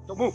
Tau mus.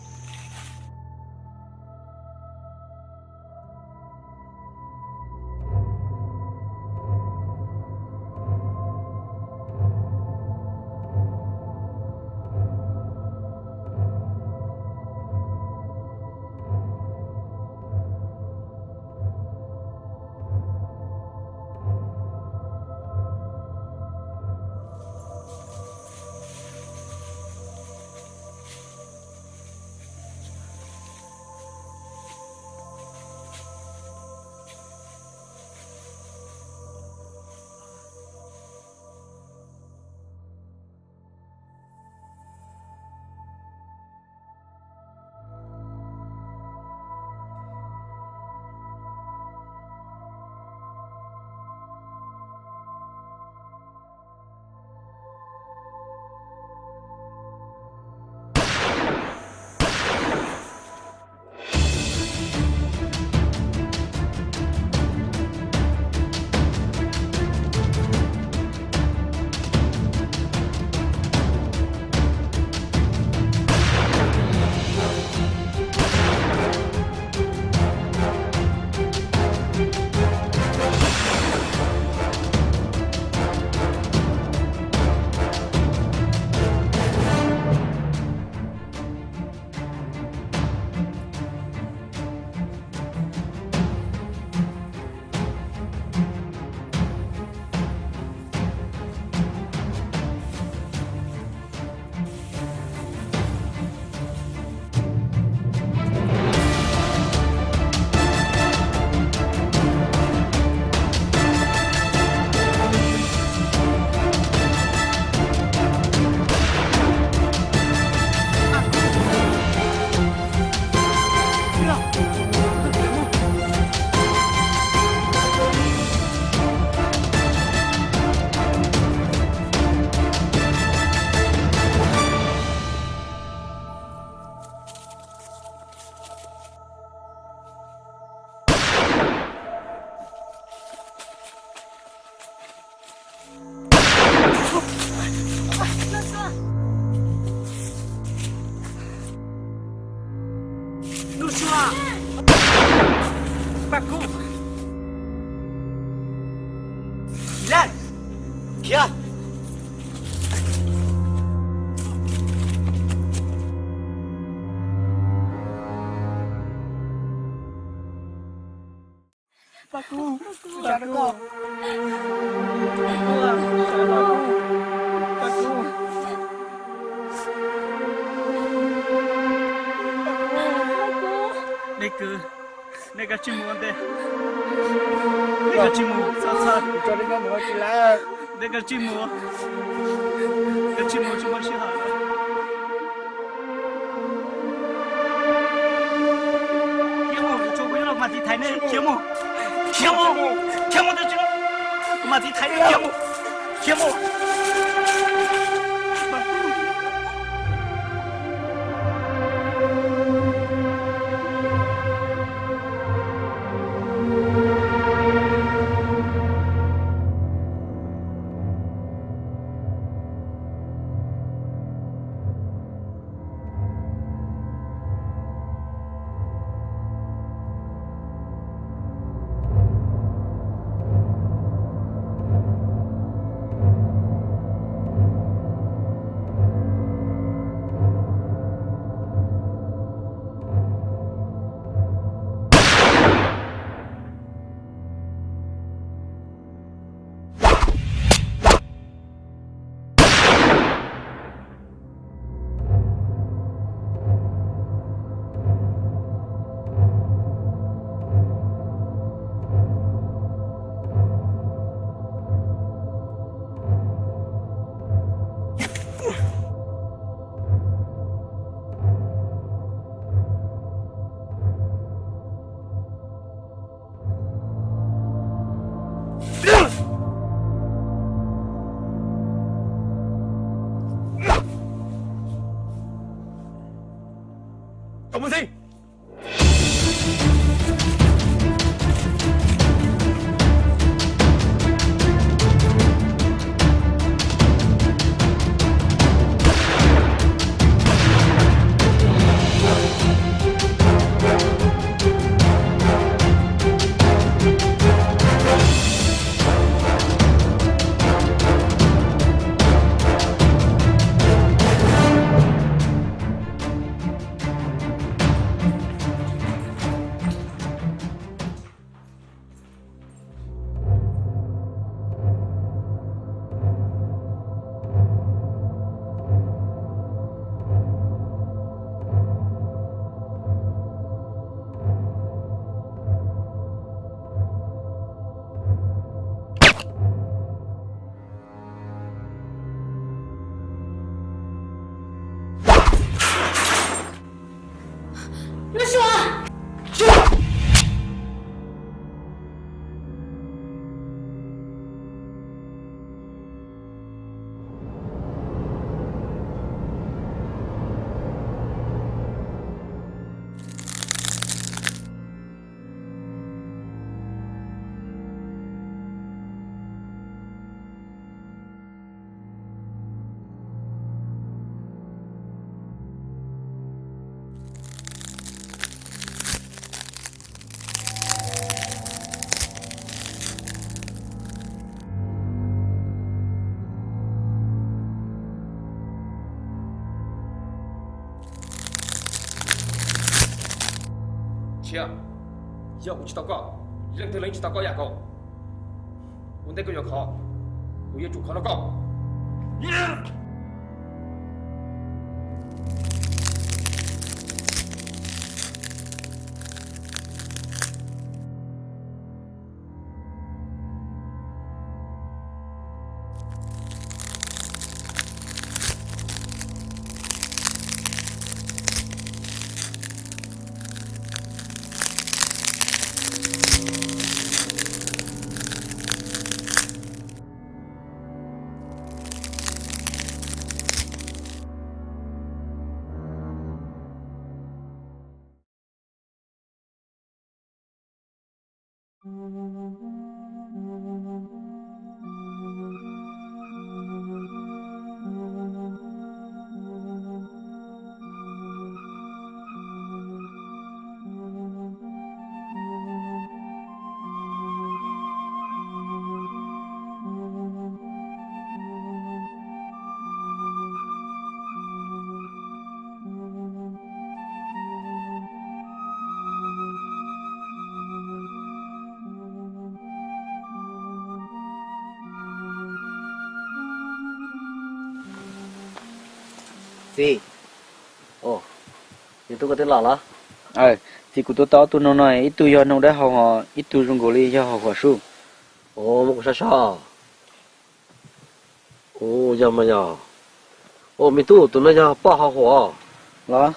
Nuj Sua, pab kuv. Khiav, khiav. Pab kuv, pab kuv, pab kuv. Dej kwv, nej kav tsij mus ua ntej. Nej kav tsij mus, txhob txhawj. Dej kav tsij mus, kav tsij mus, tsis muaj sij hawm. Khiav mus, kuv tso kuv nyob no kuv mam tiv thaiv nej. Khiav mus, khiav mus, khiav mus, kuv mam tiv thaiv nej. Khiav mus, khiav mus. Tshiab, yog kuv tsis tau koj, leej twg los tsis tau koj yam ko. Ua ntej koj yuav khov, kuv yuav tsum khov rau koj. Txiv, yus tub koj twb los los? Txiv, kuv tus tau ob tug noog no, ib tug yog noog dawb hau hos ib tug zoo nkaus li yog hau huam sub. Ua, muab kuv saib saib. Ua, yog mas yog. Ua, me tub, tus no yog poj hau huam los?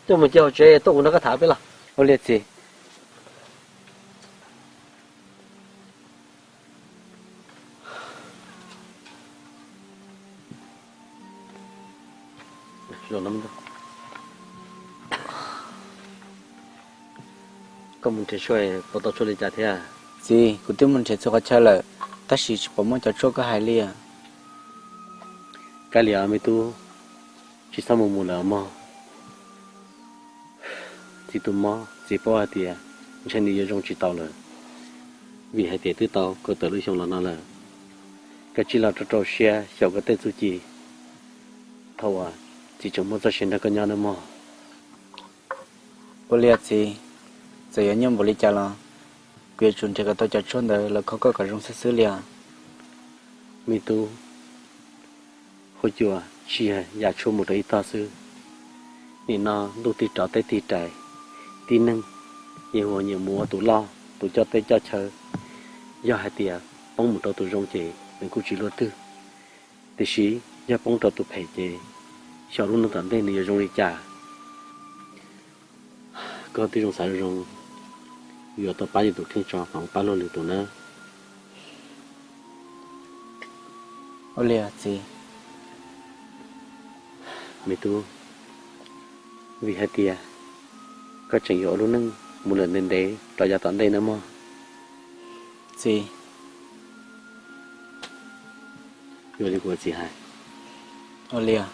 Coj mus cia hauv tsev, tuaj kuv nrog koj tham peb los. Ua li txiv. Koj mus nrhiav tshuaj puas tau tshuaj li cas thiab? Txiv, kuv twb mus nrhiav txhua qhov chaw lawm, tab sis tsis pom muaj cov tshuaj koj hais li. Kav liam me tub, tsis txhob mus mus lawm mog. Txiv tus mob, txiv paub hais tias ntshe nws yuav zoo tsis tau lawm, vim hais tias twb tau kaum tawm lub xyoo los no lawm. Koj cia li rau rau siab xyaum koj tej txuj ci, thaum uas txiv tseem muaj txoj sia nrog koj nyob nawb mog. Ua li txiv, txawm yuav nyuaj npaum li cas los kuv yuav tsum nrhiav kom tau cov tshuaj ntawd los kho koj kom zoo xwb xwb li os. Me tub, huab cua tsis yog yam tshuaj mus rau ib tog xwb. Nim no ntuj tig rov teb tig rais, tib neeg yeej hu ua nyiam mus ua tus loj tus coj teb coj chaw. Yog hais tias poob mus rau tus zoo ces nws kuj tsis luaj twg, tiam sis yog poob rau tus phem ces xyov lub neej tom ntej nws yuav zoo li cas. Koj twb zoo xav zoo, yuav tau pab yus tus kheej tso mam mus pab luag lwm tus nawb. Ua li txiv. Me tub, vim hais tias koj tseem yuav ua lub neej mus lawm ntev ntev rau yav tom ntej nawb mog. Txiv. Yuav li kuv txiv hais. Ua li os.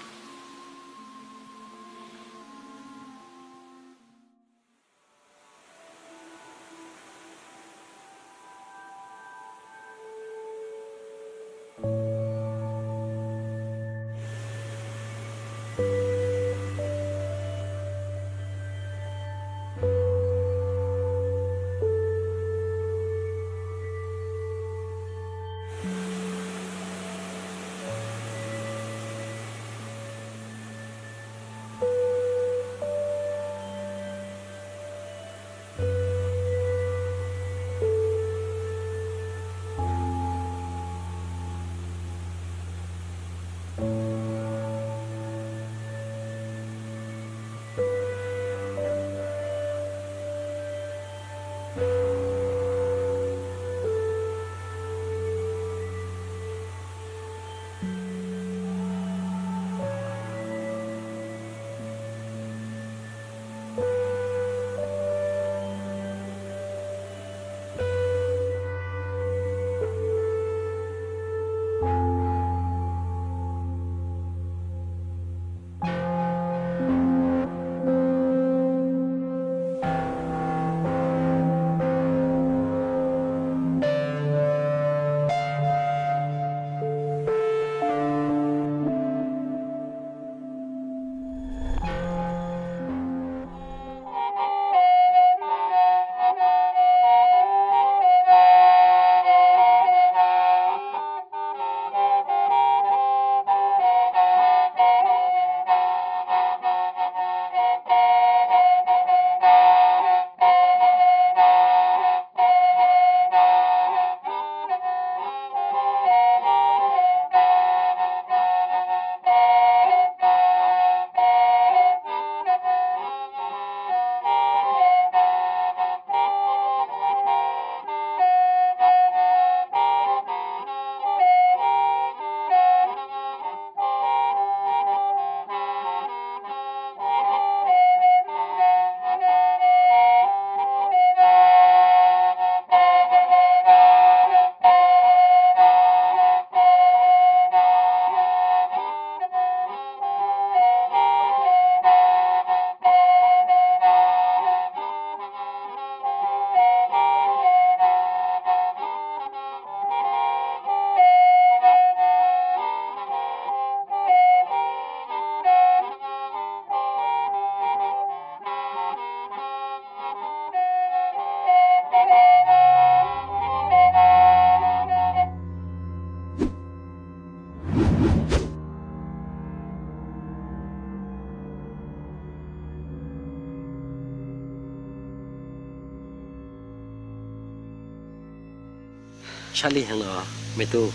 Tshaj lij heev los me tub.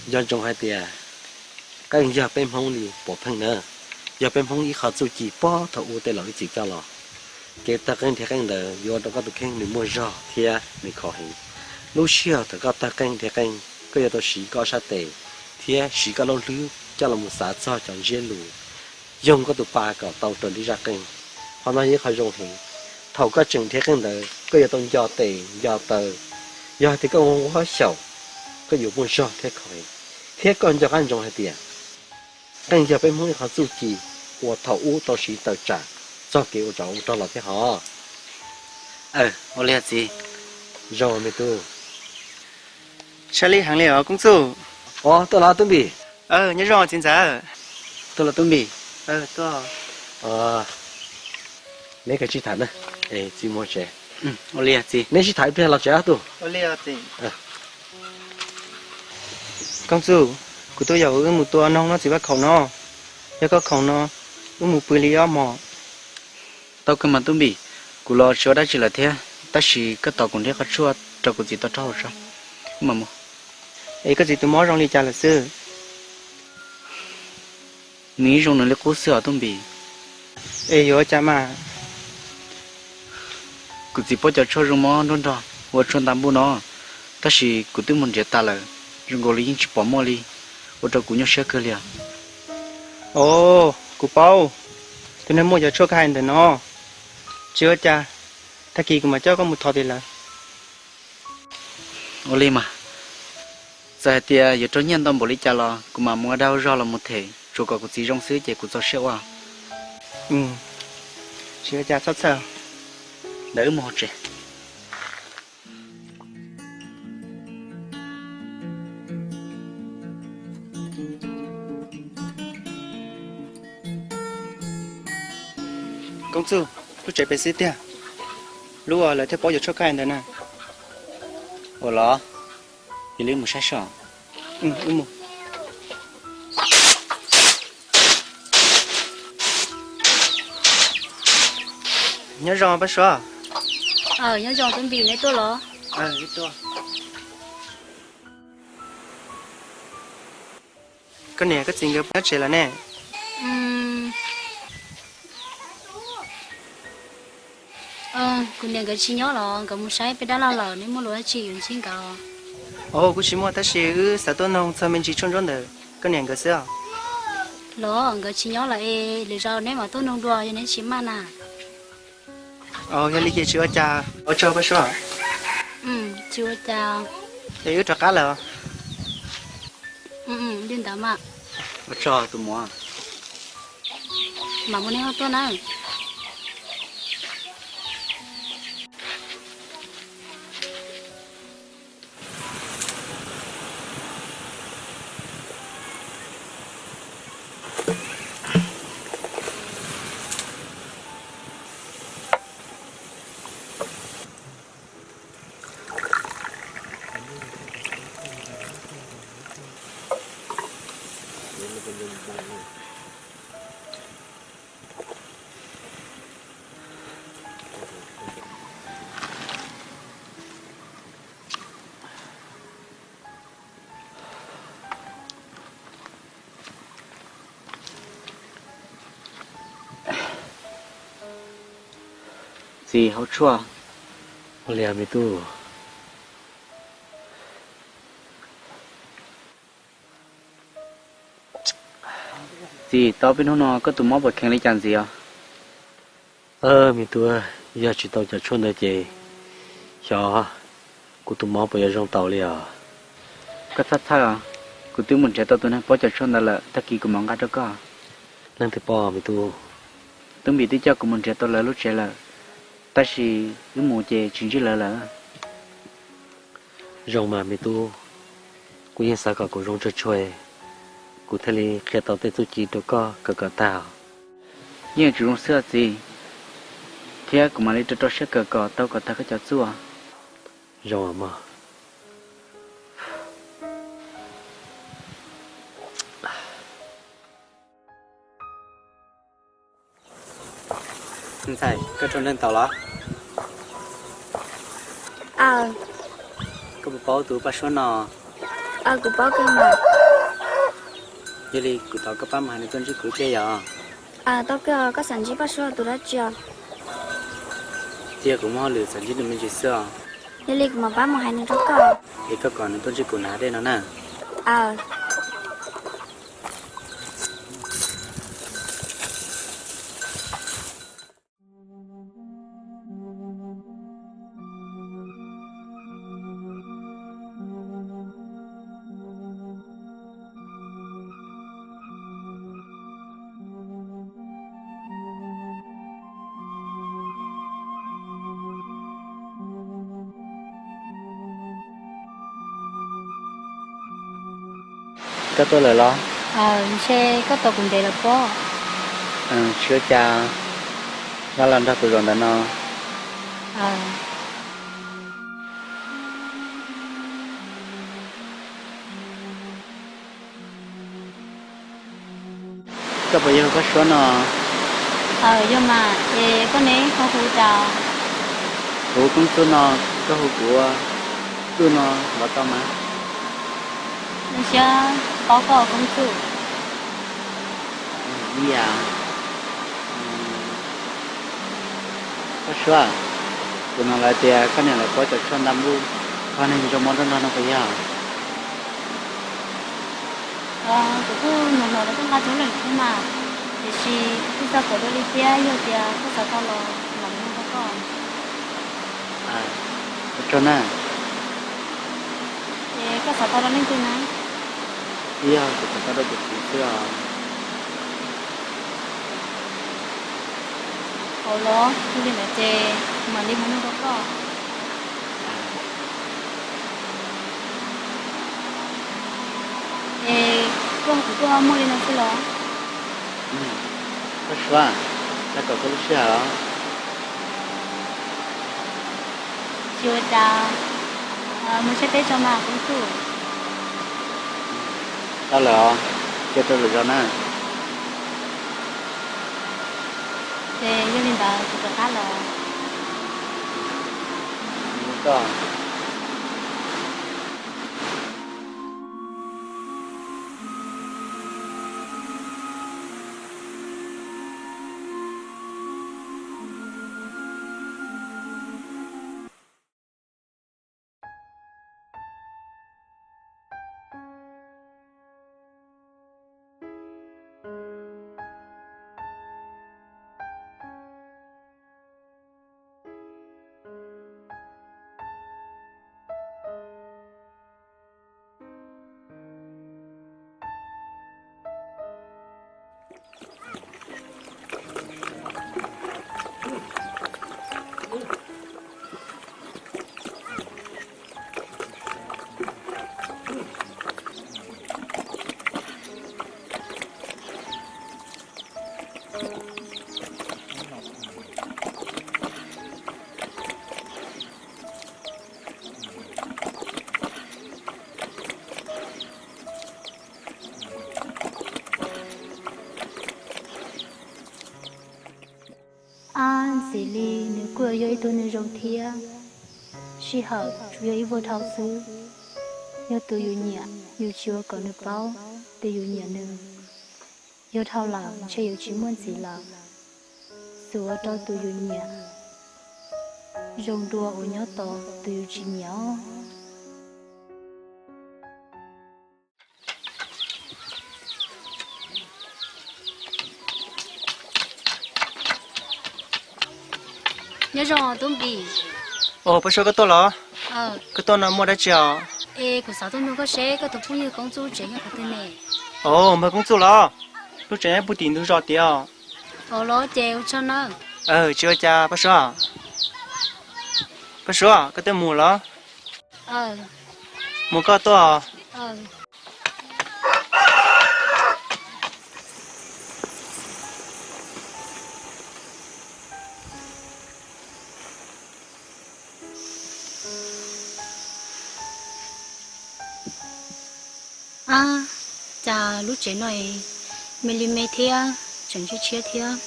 Nco ntsoov hais tias qeej yog peb Hmoob li puav pheej na, yog peb Hmoob ib qho txuj ci puag thaum ub tej laus ib txwm coj los. Kev tawg qeej nrhiav qeej ntawd yuav ua rau koj tus kheej nws muaj zog thiab nws khov heev. Lub sij hawm thaum koj tawg qeej nrhiav qeej, koj yuav tau siv koj ob sab tes thiab siv koj lub hlwb coj los mus xav txog cov ntsiab lus, yoog koj tus pa kom tau raws li zaj qeej. Qhov no yog ib qho zoo heev. Thaum koj tseem nrhiav qeej ntawd koj yuav tau nco tes nco taw. Yog hais tias koj ua nqub hauv xyaum, koj yuav muaj zog thiab khov heev. Thiab koj nco qab ntsoov hais tias qeej yog peb Hmoob ib qho txuj ci uas thaum ub tau siv tawm tsam txog kev ua tsov ua rog los thiab hov. Ua li txiv. Zoo me tub. Tshaj lij heev li os Koob Txuj. Os, tuaj los Tub Npis. Nyob zoo txiv ntxawm. Tuaj los Tub Npis. Neb kawg sib tham na, txiv mus tsev. Ua li txiv. Neb sib tham ib pliag los tsev tub. Koob Txuj, kuv tuaj yaum wb mus tua noog noj txiv vaj khaum no. Yog koj khoom no, wb mus pw li ob hmos. Tau kawg mas Tub Npis, kuv los tsis ua dab tsi lawm thiab, tab sis koj tos kuv nrhiav qhov tshuaj rau kuv txiv tau rau hauv tso, wb mam mus. Es koj txiv tus mob zoo li cas lawm xwb? Nws ib zoo nws li qub xwb os Tub Npis. Es yuav ua cas mas? Kuv txiv pub cov tshuaj zoo mob nruab nrog ua tshuaj nta npuj no, tab sis kuv twb mus nrhiav tas lawm, zoo nkaus li yeej tsis pom muaj li, ua rau kuv nyuaj siab kawg li os. Os, kuv paub tus neeg muaj cov tshuaj koj hais ntawm no. Tsis ua cas, tag kis kuv mam coj koj mus thov tim lawv. Ua li mas, txawm hais tias yuav raug nyiaj ntau npaum li cas los kuv mam mus ua dag ua zog los mus them, tsuas kom kuv txiv zoo xwb ces kuv txaus siab ua. Tsis ua cas, txhob txhawj. Ntawd wb mus hauv tsev. Koob Txuj, lub tsev pem xwb tiag, lub uas lawv thiaj paub yuav tshuaj koj hais ntawd na. Ua los, yog li wb mus saib seb. Nyob zoo Paj Suav. Nyob zoo Tub Npis, neb tuaj los? Koj niam koj txiv nkawd puas nyob tsev lawm ne? Kuv niam nkawd tsis nyob los nkawd mus saib peb dab laug lawm, neb muaj lus dab tsi yuav ntsib nkawd? Os, kuv tsis muaj, tab sis wb xav tuaj noog txog me ntsis tshuaj ntsuab ntawm koj niam nkawd xwb os. Los nkawd tsis nyob lawm es lwm zaus neb mam tuaj noog dua yog neb tsis maj na. Yog li ces tsis ua cas, ua tsaug Paj Suav. Tsis ua cas. Es wb rov qab lawm. Li ntawd mas. Ua tsaug tus muam. Mam mus neb ho tuaj na. Txiv, haus tshuaj. Ua li me tub. Txiv, tau peb hnub no koj tus mob puas kheev li cas ntxiv os? Me tub, yog tsis tau cov tshuaj ntawd ces xyov kuv tus mob puas yuav zoo taus li os. Koj txhob txhawj os, kuv twb mus nrhiav tau tus neeg paub cov tshuaj ntawd lawm, tag kis kuv mam nqa rau koj. Leej twg paub me tub? Tub Npis twb coj kuv mus nrhiav tau lawv lub tsev lawm, tab sis wb mus ces tsis ntsib lawv lawm. Zoo mas me tub, kuv yeej xav kom kuv zoo tsawg tshuaj, kuv thiaj li qhia tau tej txuj ci rau koj kawm kom tag. Yeej yuav tsum zoo xwb txiv, thiab kuv mam li rau rau siab kawm kom tau kom tag koj cov txuj. Zoo mog. Ntxhais, koj raug neeg taus los? Aw, Koj puas paub tus Paj Suab no? Aws, kuv paub kawg mas. Yog li kuv thov koj pab mus hais nws tuaj ntsib kuv thiab yom. Aws, tau kawg, koj xav ntsib Paj Suab tus dab tsi os? Twb yog kuv muaj hauj lwm xav ntsib nws me ntsis xwb os. Yog li kuv mam pab mus hais nws rau koj. Es koj kom nws tuaj ntsib kuv nram dej no na. Aws. Koj tuaj lawm los? Ntshe koj tos kuv ntev lawm pob. Tsis ua cas, los los nrog kuv zaum ntawm no. Koj puas yog Paj Suab no? Aws, yog mas, es koj ne, koj hu cas? Kuv hu Koob Txuj no, koj hu kuv Txuj no los tau mas. Zoo siab paub koj Koob Txuj. Ib yam. Paj Suab, kuv hnov lawv tias koj niam lawv pab cov tshuaj nta npuj, koj neeg zoo mob nrog nrog no puas yog? Kuv kuj hnov hnov lawv kuj nqa cov lawm thiab mas, tiam sis kuv kuj txaj puas dua li thiab, yog tias koj xav tau los los mus nug rau koj. Ua tsaug na. Es koj xav tau rau leej twg na? Yog kuv xav tau rau kuv txiv xwb os. Hauv los, yog li ntawd ces kuv mam li mus nug rau koj. Es koj hu kuv tuaj muaj li no xwb los? Paj Suab, koj tau koj lub sij hawm os. Tsis ua cas, mus saib peb tso mas Koob Txuj. Tau lawm os, cia rau lwm zaus na. Ces yog li ntawd kuv rov qab los. Ab, ntxim li nws kuj yog ib tug neeg zoo thiab. Sij hawm tsuas yog ib vuag dhau xwb. Yog tus yus nyiam yus tsis ua kom nws paub tias yus nyiam nws, yog dhau lawm ntshe yuav tsis muaj ntxiv lawm. Xub ua rau tus yus nyiam zoo dua uas nyob tos tus yus tsis nyiam os. Nyob zoo Tub Npis. Os, Paj Suab, koj tuaj los? Koj tuaj no muaj dab tsi os? Es kuv xav tuaj nug koj seb koj tus phooj ywg Koob Txuj tsev nyob qhov twg ne? Os, npawg Koob Txuj los? Lub tsev nyob puag tim ntug zos tiag os. Os, los ces ua tsaug nawb. Tsis ua cas Paj Suab. Paj Suab, koj twb mus los? Mus koj tuaj. Ab, cas lub tsev no me li me thiab tseem tshiab tshiab thiab.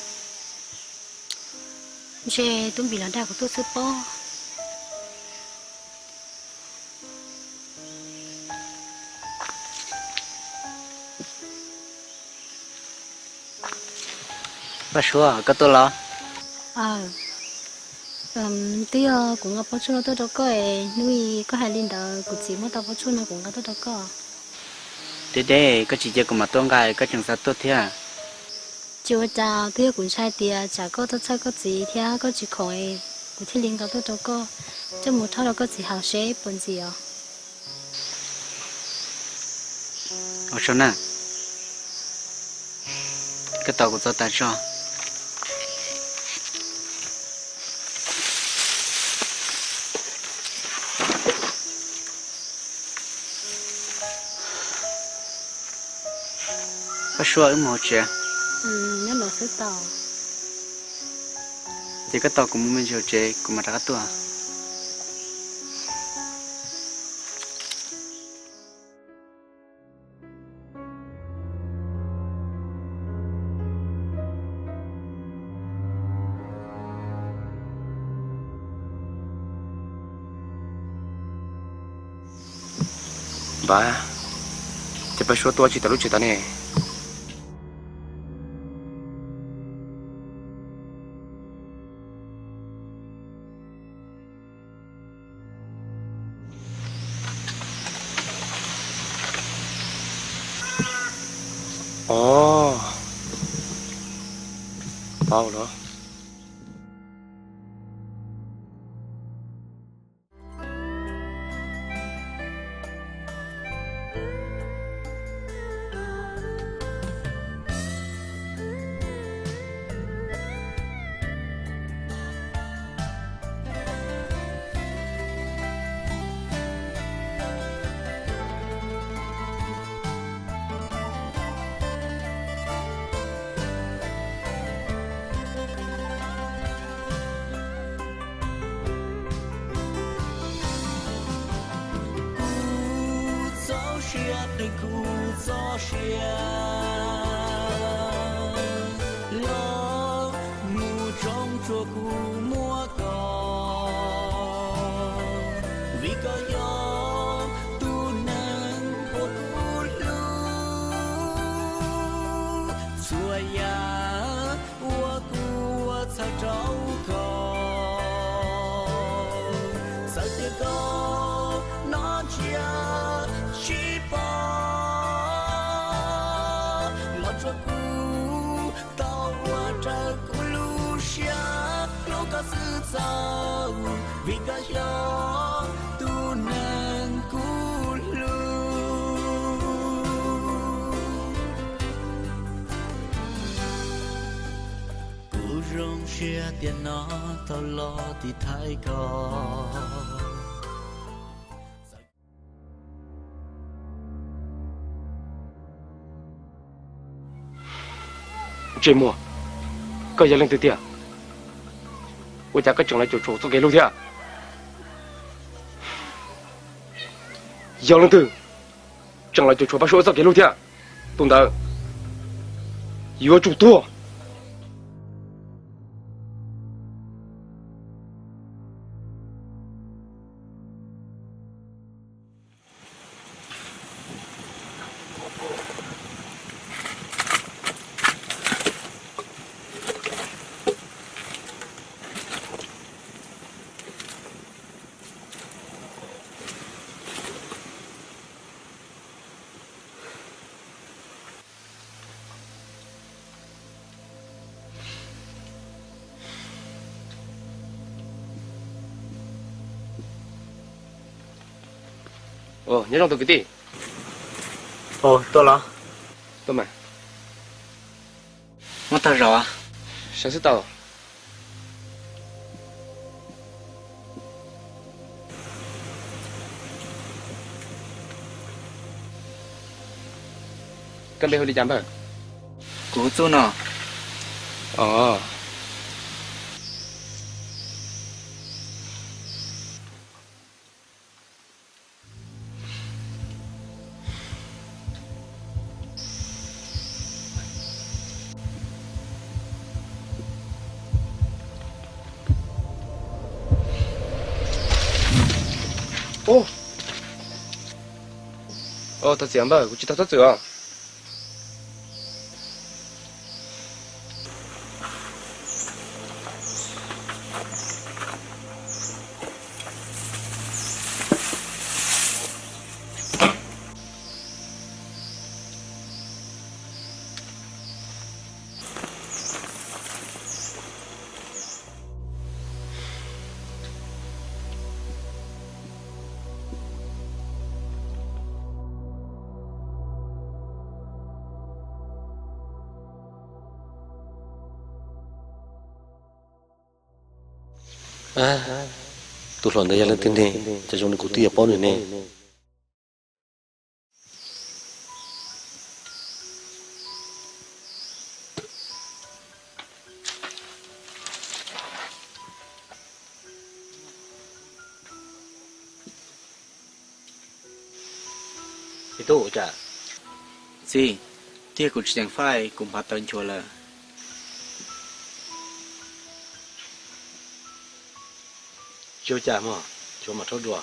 Ntshe Tub Npis los dag kuv tuaj xwb pob. Paj Suav, koj tuaj los? Twb yog kuv nqa pob tshuaj no tuaj rau koj es, hnub i koj hais li ntawd kuv txiv muab tau pob tshuaj no kuv nqa tuaj rau koj. Deb deb, koj tsis cia kuv mam tuaj nqa, koj tseem xav tuaj thiab? Tsis ua cas, twb yog kuv ntshai tias tsam koj tuaj txhawj koj txiv thiab koj tsis khoom, kuv thiaj li nqa tuaj rau koj, coj mus rhaub rau koj txiv haus seb puas ntxim os. Ua tsaug na, koj tos kuv txog tas tso. Paj Suav, wb mus hauv tsev. Ces koj tos kuv mus me ntsis hauv tsev kuv mam rov qab tuaj. Npam, ces Paj Suav tuaj tsis tau lub tsev tod ne? Ov, paub los. Kuv txoj sia neeg, kuv txoj sia los mus tsoo tsuas kuv muab koj, vim koj yog tus neeg uas kuv hlub. Txhua yam uas kuv ua txhawb rau koj, txawm tias koj noj ntsia tsis pom, los tsuas kuv tau ua raws kuv lub siab hlub koj xwb txaus, vim koj yog tus neeg kuv hlub. Kuv zoo siab tias no tau los tiv thaiv koj. Ntsej muag, koj yog leej twg tiag? Ua cas koj tseem los cuam tshuam txoj kev hlub thiab? Yog leej twg tseem los cuam tshuam Paj Suav txoj kev hlub thiab? Tus ntawd yuav tsum tuag. Nyob zoo tus kwv tij. Tuaj los? Tuaj mas. Muab tag zog. Sawv xwb tau. Koj npe hu li cas npawg? Kuv hu Txuj no. Os. Thov txim npawg, kuv tsis tau thov txim os. Tus hluas ntawd yog leej twg ne? Cas zoo li kuv twb yuav paub nws ne. Txiv, tiag kuv tsis ceev faj, kuv npaj tau nchuav lawm. Tsis ua cas mog, tsuav mam rhaub dua.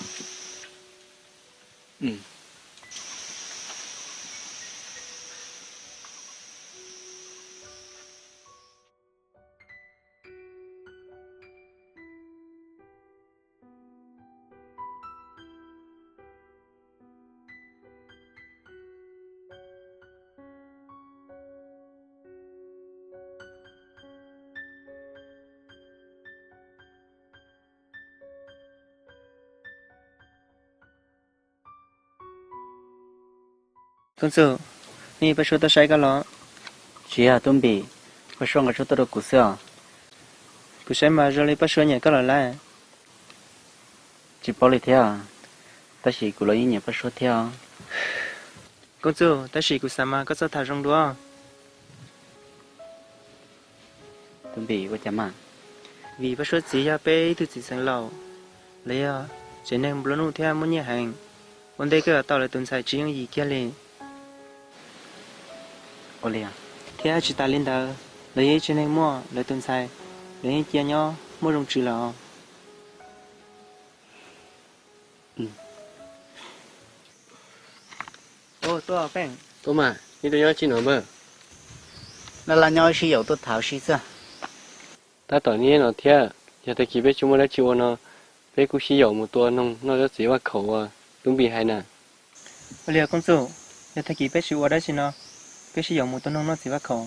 Koob Txuj, nej Paj Suab tuaj saib koj los? Tsis yog Tub Npis, Paj Suab nqa tshuaj tuaj rau kuv xwb os. Kuv saib mas zoo li Paj Suab nyiam koj lawm lauj. Tsis paub li thiab, tab sis kuv los yeej nyiam Paj Suab thiab. Koob Txuj, tab sis kuv xav mas koj txhob tham zoo dua. Tub Npis, ua cas mas? Vim Paj Suab txiv yog peb ib tug txiv xeev laus, lawv yog tsev neeg nplua nuj thiab muaj nyiaj heev. Ua ntej koj yuav tau lawv tus ntxhais tsis yooj yim kiag li. Thiab tsis tas li ntawd, lawv yog ib tsev neeg muaj, lawv tus ntxhais lawv yeej cia nyob muaj zoo tswv lawm. Tuaj mas, neb tuaj nyob tsi no mas? Laj laj nyob sib yaum tuaj tham si xwb. Tab tom nyob no thiab, yog tag kis peb tsis muaj dab tsi ua no, peb kuj sib yaum mus tua noog noj tsob txiv vaj khaum uas Tub Npis hais na. Ua li Koob Txuj, yog tag kis peb tsis ua dab tsi no, peb sib yaum mus tua noog noj txiv vaj khaum.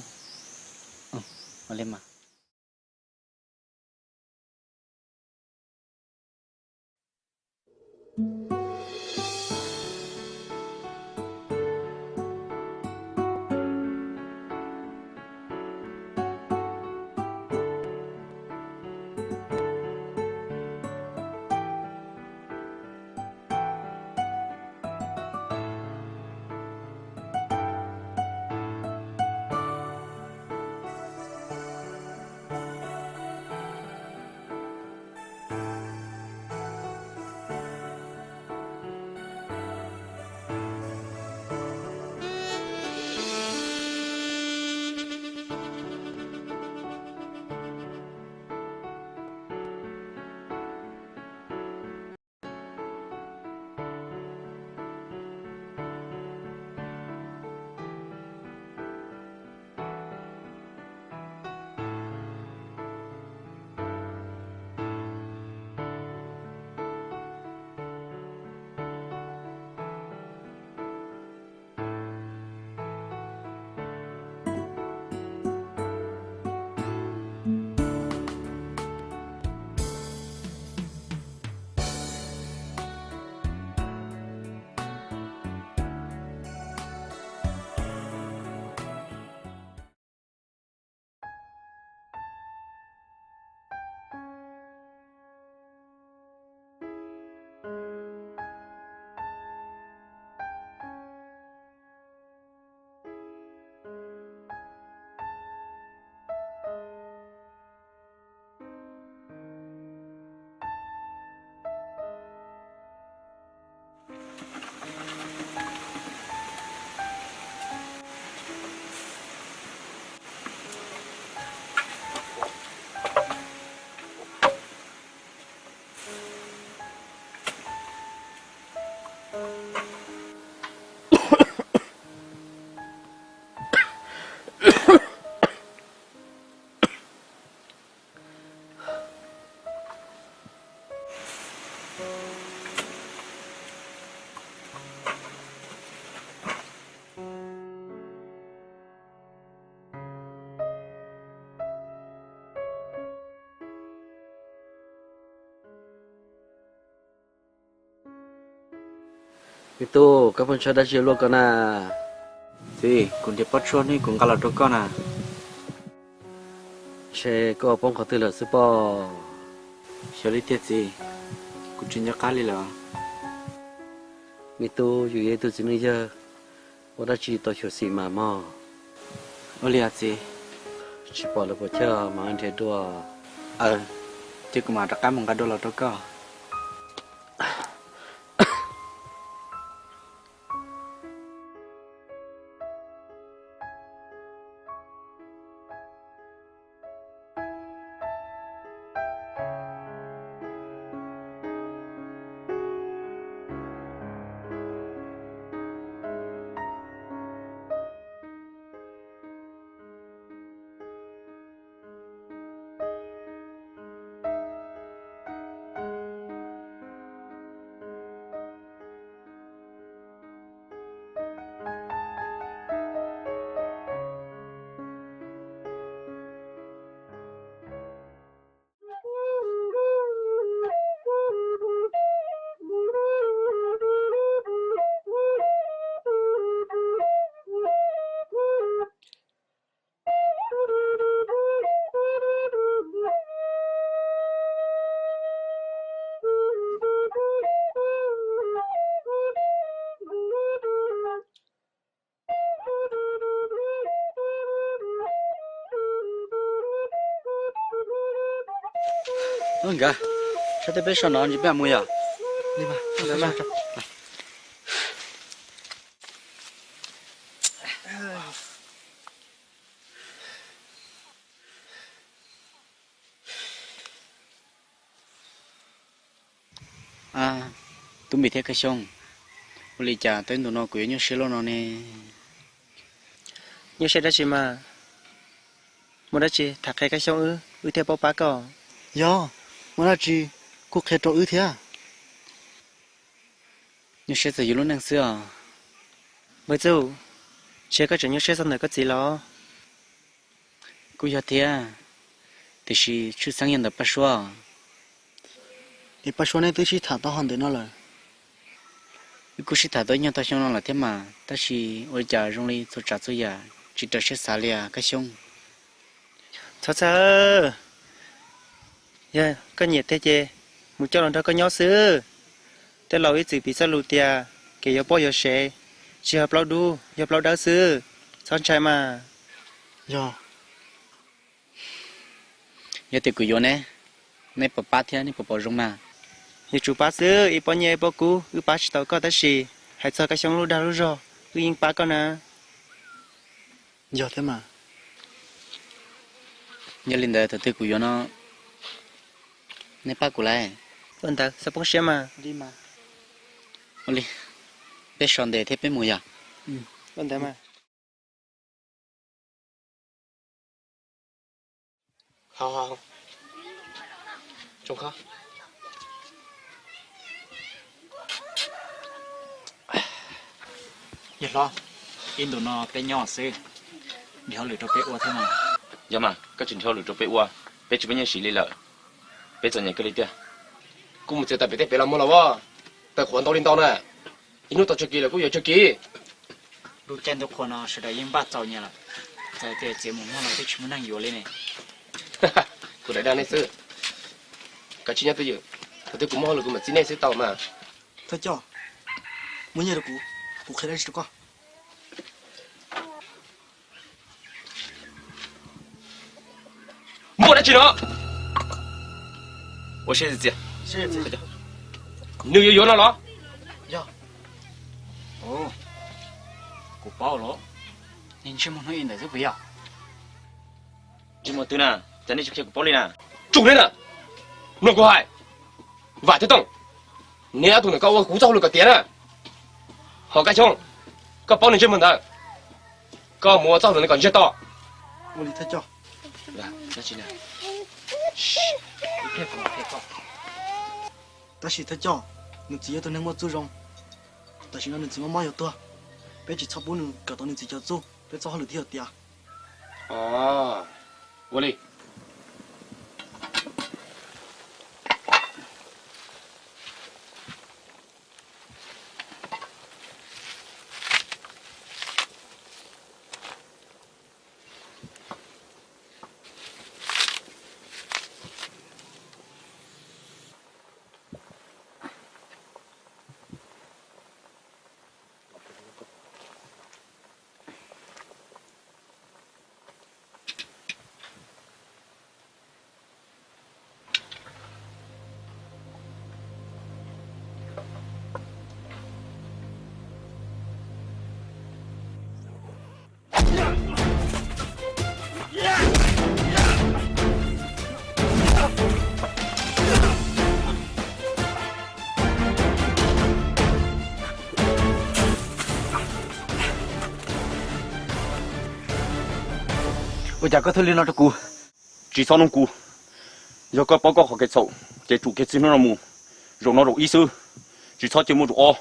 Me tub, koj poob tshuaj dab tsi luaj koj na? Txiv, kuv nrhiav pob tshuaj ne kuv nqa los rau koj na. Ntshe koj poob qhov twg lawm xwb pob. Xyov li tiag txiv, kuv tsis nco qab li lawm. Me tub, yus yog ib tug txiv neej yawg, ua dab tsi tau xyuam xim mas mog. Ua li os txiv. Tsis pom lawv puas chawj mas nrhiav dua. Aw, ces kuv mam rov qab mus nqa dua los rau koj. Nkawd, sab teb peb so no ntsis peb mus yom. Tub Npis thiab Kab Xyooj, ua li cas tau ib ntus no kuv yuav nyuaj siab luaj no ne? Nyuaj siab dab tsi mas? Muaj dab tsi tham qhia Kab Xyooj wb, wb thiaj paub pab koj. Yog, muaj dab tsi kuj qhia rau wb thiab. Nyuaj siab txog yus lub neej xwb os. Npawg Txuj, ntshe koj tseem nyuaj siab txog ntawm koj txiv los? Kuj yog thiab, tiam sis tshwj xeeb yog ntawm Paj Suab. Es Paj Suab neb twb sib tham tau hov ntawm no lawm? Wb kuj sib tham tau ib nyuag tau xyoo no lawm thiab mas, tab sis ua li cas zoo li txhua tsav txhua yam tsis raws siab xav li Kab Xyooj. Txhob txhawj, yog koj nyiam tiag ces mus coj los nrog koj nyob xwb. Tej laus ib txwm piv txoj lus tias kev yuav poj yuav sev tsis yog plaub dub, yog plaub dawb xwb. Txhob ntshai mas. Yog, yog tias kuv yuav neb, neb puas pab thiab neb puas pom zoo mas? Yuav tsum pab xwb, ib pob nyiaj ib pob kub wb pab tsis tau koj tab sis hais txog Kab Xyooj lub dag lub zog wb yeej pab koj na. Yog thiab mas. Yog li ntawd thaum twg kuv yuav no neb pab kuv lauj? Ua ntawd txhob poob siab mas. Ua li, peb so ntes thiab peb mus yom. Ua ntawd mas. Yawg hlob, ib ntus no peb nyob xwb, nrhiav hauj lwm rau peb ua thiab mas. Yog mas, koj tsis nrhiav hauj lwm rau peb ua, peb tsis muaj nyiaj siv li lawm. Peb txom nyem kawg li tiag. Kuv mus txiav taws pem tej pem los muag los as, taws qhuav ntau li ntau na. Ib hnub tau tsawg kis lawm kuj yuav tsawg kis. Lub caij ntuj qhua no sawv daws yeej npaj txaus nyias lawm, txawm tias txiav mus muag los twb tsis muaj neeg yuav li ne. Kuv daim dag nej xwb. Kav tsij nyob twj ywm, thaum twg kuv muaj hauj lwm kuv mam txib nej xwb tau mas. Thawj coj, muab nyiaj rau kuv, kuv qhia dab tsi rau koj. Muaj dab tsi no? Ua siab txias. Nws yuav yuav no los? Yog. Kuv paub los. Ntsej muag hnub ib ntawd xwb puas yog? Ntsej muag twg na? Cas nej tsis qhia kuv paub li na? Tsum neb na! Mloog kuv hais, Vam thiab Tooj, neb ob tug ntawm koj ua kuv txoj hauj lwm kom tiav na. Ho Kab Xyoob, koj paub nws ntsej muag ntawd, koj mus ua txoj hauj lwm no kom ntsiag to. Ua li thawj coj. Tab sis thawj coj, nws txiv yog tus neeg muaj txuj zoo, tam sim no nws txiv mob mob yuav tuag, peb tsis txhob pub nws kawm tau nws txiv cov txuj, peb txoj hauj lwm thiaj yuav tiav. Ua li. Ua cas koj thiaj li no rau kuv? Tsis txhob noog kuv. Yog koj paub koj qhov kev txhaum, ces tsum kiag txij hnub no mus, zaum no zaum ib xwb, tsis txhob cia muaj zaum ob.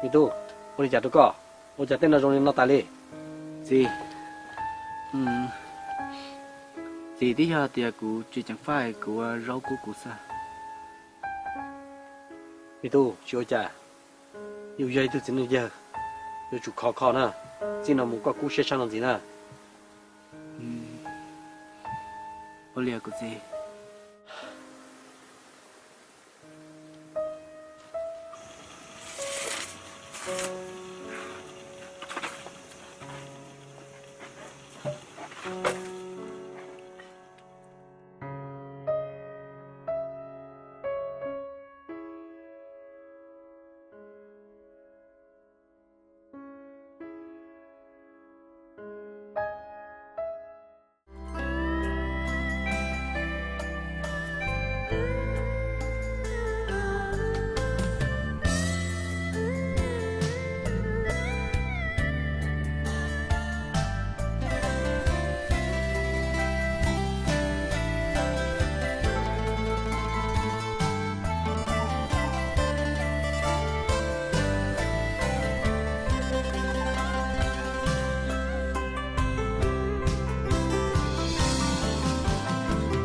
Me tub, ua li cas rau koj? Ua cas tej no zoo li no tas li? Txiv, txiv, twb yog tias kuv tsis ceev faj kuv ua zaub kub kuv xwb. Me tub, tsis ua cas. Yus yog ib tug txiv neej yawg, yuav tsum khov kho na. Txij no mus koj kub siab tshaj no ntxiv na. Ua li kuv txiv.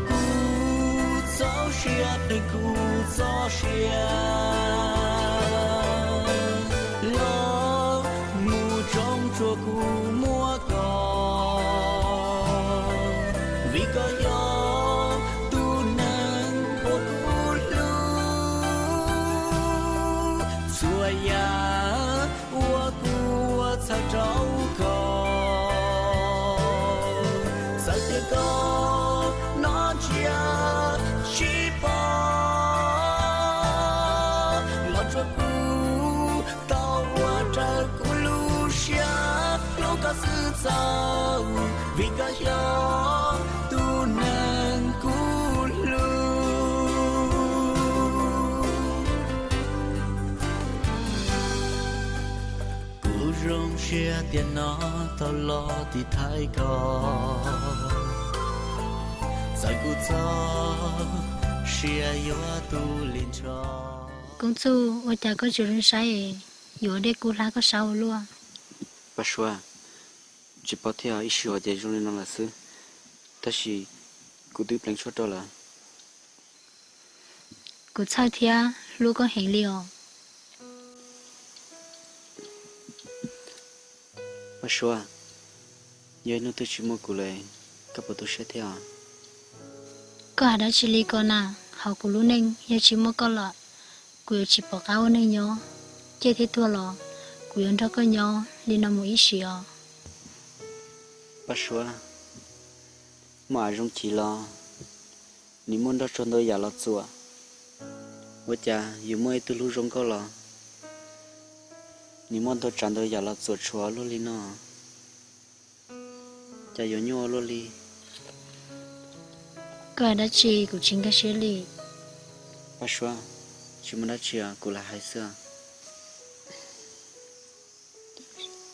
Kuv txoj sia, kuv txoj sia, los mus tsoob tsuag kuv muab koj, vim koj yog tus neeg uas kuv hlub. Txhua yam uas kuv ua txhawm rau koj, txawm tias koj hnov ntsia tsis pom, los tsuas kuv tau ua raws kuv lub siab hlub koj xwb txaus, vim koj yog tus neeg kuv hlub. Kuv zoo siab tiam no tau los tiv thaiv koj, txawm kuv txoj sia yuav tu li nrho. Koob Txuj, ua cas koj tsis zoo saib, yuav dej kub hlab koj sab ua luaj? Paj Suav, tsis paub thiab, ib sij huam ces zoo li no lawm xwb, tab sis kuv twb pleev tshuaj rau lawm. Kuv txhawj thiab hlub koj heev li os. Paj Suav, yog ib hnub twg tsis muaj kuv lawm, koj puas tu siab thiab os? Koj hais dab tsi li ko na? Hauv kuv lub neej yog tsis muaj koj lawm, kuv yuav tsis pom qab ua neej nyob. Ciaj thiab tuag los kuv yuav nrog koj nyob li no mus ib sim os. Paj Suav, muaj av zoo chim los nws muaj nroj tsuag ntau yam los txuam. Ua cas yus muaj ib tug hlub zoo nkauj los nws muaj ntau tsav ntau yam los txuam tshuav luaj li no? Cas yuav nyuaj ua luaj li? Koj hais dab tsi kuv tsis nkag siab li. Paj Suav, tsis muaj dab tsi os, kuv lam hais xwb.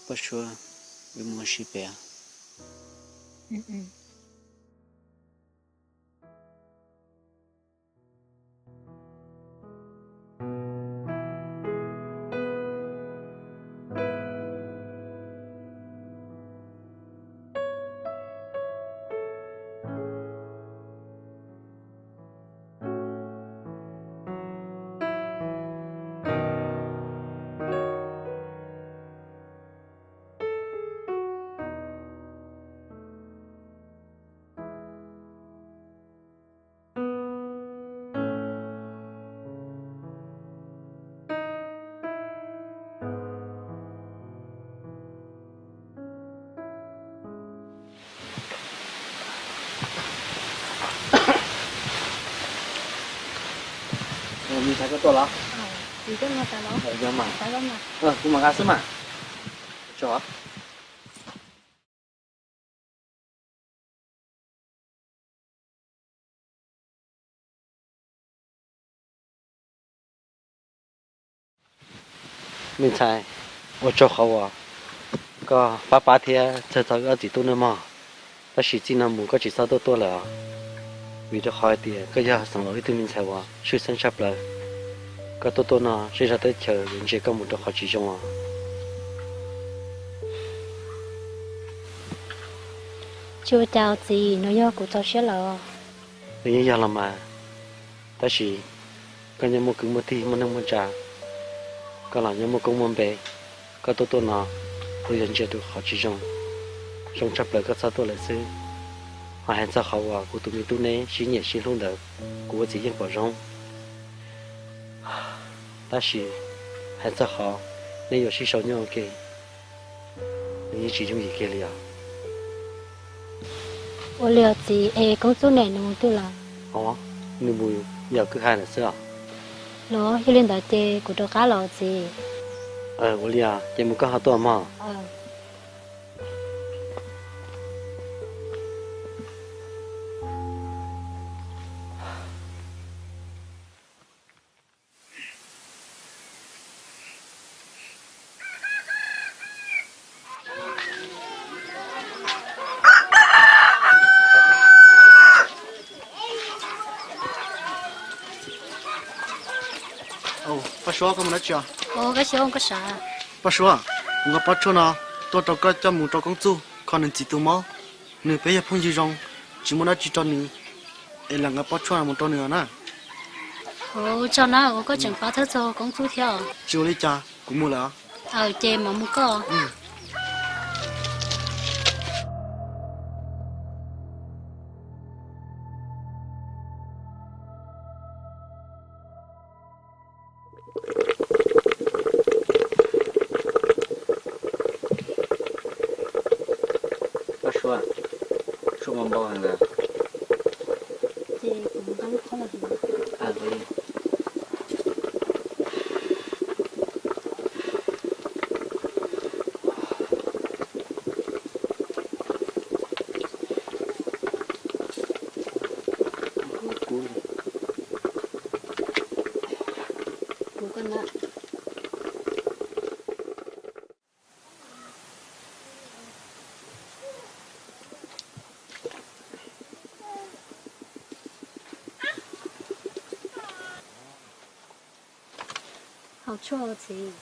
Paj Suav, wb mus ua si pem. Kuv mam nqa xwb mas. Tso. Me ntxhais, ua tsaug qhov uas koj pab pab thiab txhawj txog wb ob txiv tub nawb mog. Tab sis txij no mus koj tsis txhob tuaj tuaj lawm os, vim rau qhov hais tias koj yog xeem laus ib tug me ntxhais uas tshwj xeeb tshaj plaws. Koj tuaj tuaj no zej zog teb chaws yuav ntsia koj mus rau qhov tsis zoo os. Tsis ua cas txiv, no yog kuv txaus siab lawm. Nws yeej yog los mas, tab sis koj nyob muaj kwv muaj tij muaj neej muaj tsa, koj los nyob muaj koob muaj npe, koj tuaj tuaj no, kuv yog ntsia rau qhov tsis zoo, zoo tshaj plaws koj txhob tuaj lawm xwb. Ho hais txog qhov uas kuv tus me tub neb sib nyiam sib hlub ntawd, kuv ua txiv yeej pom zoo. Tab sis hais txog qhov neb yuav sib sau nyob ua ke, nws yeej tsis yooj yim kiag li os. Ua li os txiv, es Koob Txuj ne, nws mus twg lawm? Nws mus yos kwj ha lawm xwb os. Los yog li ntawd ces kuv rov qab los txiv. Ua li os, ces mus koj ho tuaj mog. Paj Suav, koj mus dab tsi os? Paj Suav, kuv nqa pob tshuaj no tuaj rau koj coj mus rau Koob Txuj kho nws txiv tus mob. Nws peb yog phooj ywg zoo, tsis muaj dab tsi rau nws, es lam nqa pob tshuaj no mus rau nws na. Ua tsaug na, ua koj tseem pab txhawj txog Koob Txuj thiab. Tsis ua li cas, kuv mus lawm. Aws, ces mam mus koj. Paj Suav, tshuaj npau npau heev lawm. Haus tshuaj txiv.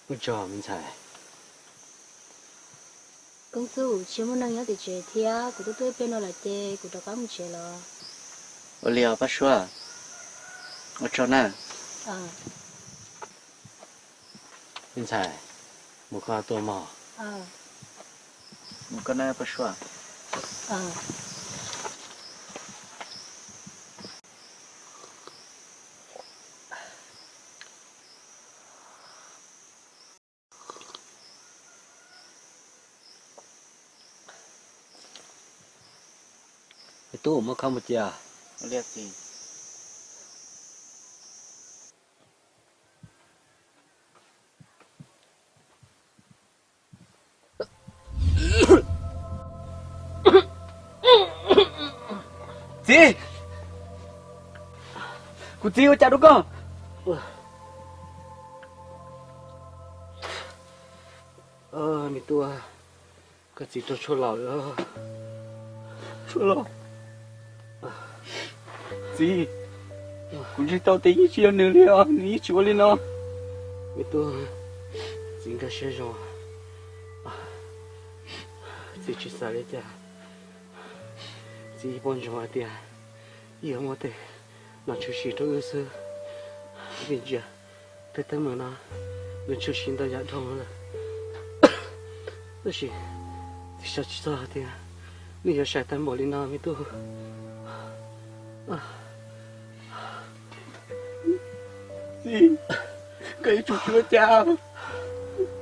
Ua tsaug me ntxhais. Koob Txuj, tsis muaj neeg nyob tim tsev thiab, kuv tuaj tuaj ib pliag no lawm ces kuv rov qab mus tsev los. Ua li os Paj Suav, ua tsaug na. Me ntxhais, mus koj tuaj mog. Mus koj na Paj Suav. Me tub, muab khob mus cia. Txiv, kuv txiv, ua cas rau koj? Me tub, koj txiv raug tshuaj laus lawm. Tshuaj laus? Txiv, kuv ntseeg tau tias yeej tsis yog nws li os, nws yeej tsis ua li no. Me tub, txiv nkag siab zoo, txiv tsis xav li cas. Txiv yeej paub ntsoov hais tias yuav muaj tej no tshwm sim rau wb xwb. Vim ntsia tej teeb meem no nws tshwm sim ntau yam dhau lawm, tab sis txiv xav tsis txog hais tias nws yuav sai tag npaum li no me tub. Txiv, koj yuav tsum tsis ua cas.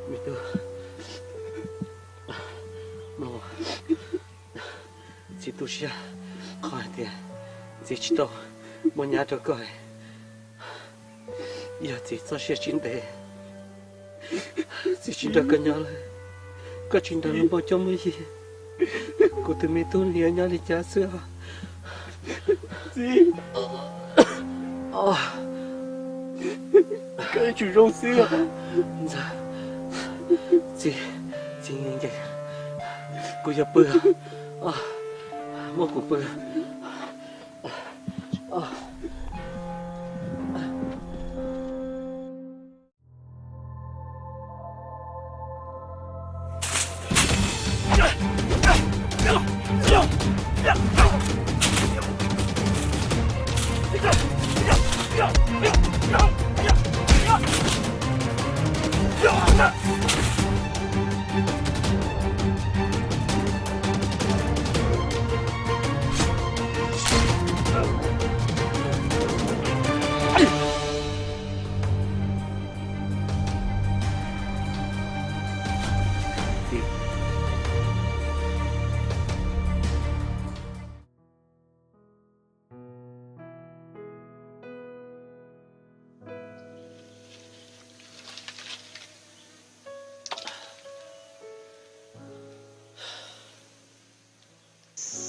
Me tub, txiv tu siab qhov hais tias txiv tsis tau muab nyab rau koj. Yog txiv txoj sia tsis ntev, txiv tsis nrog koj nyob lawm, koj tsis nrog luag npauj coj muaj yig, kuv tus me tub nws yuav nyob li cas xwb os? Txiv, Koj yuav tsum zoo xwb. Ntxawg, txiv, txiv nkees, kuv yuav pw, muab kuv pw.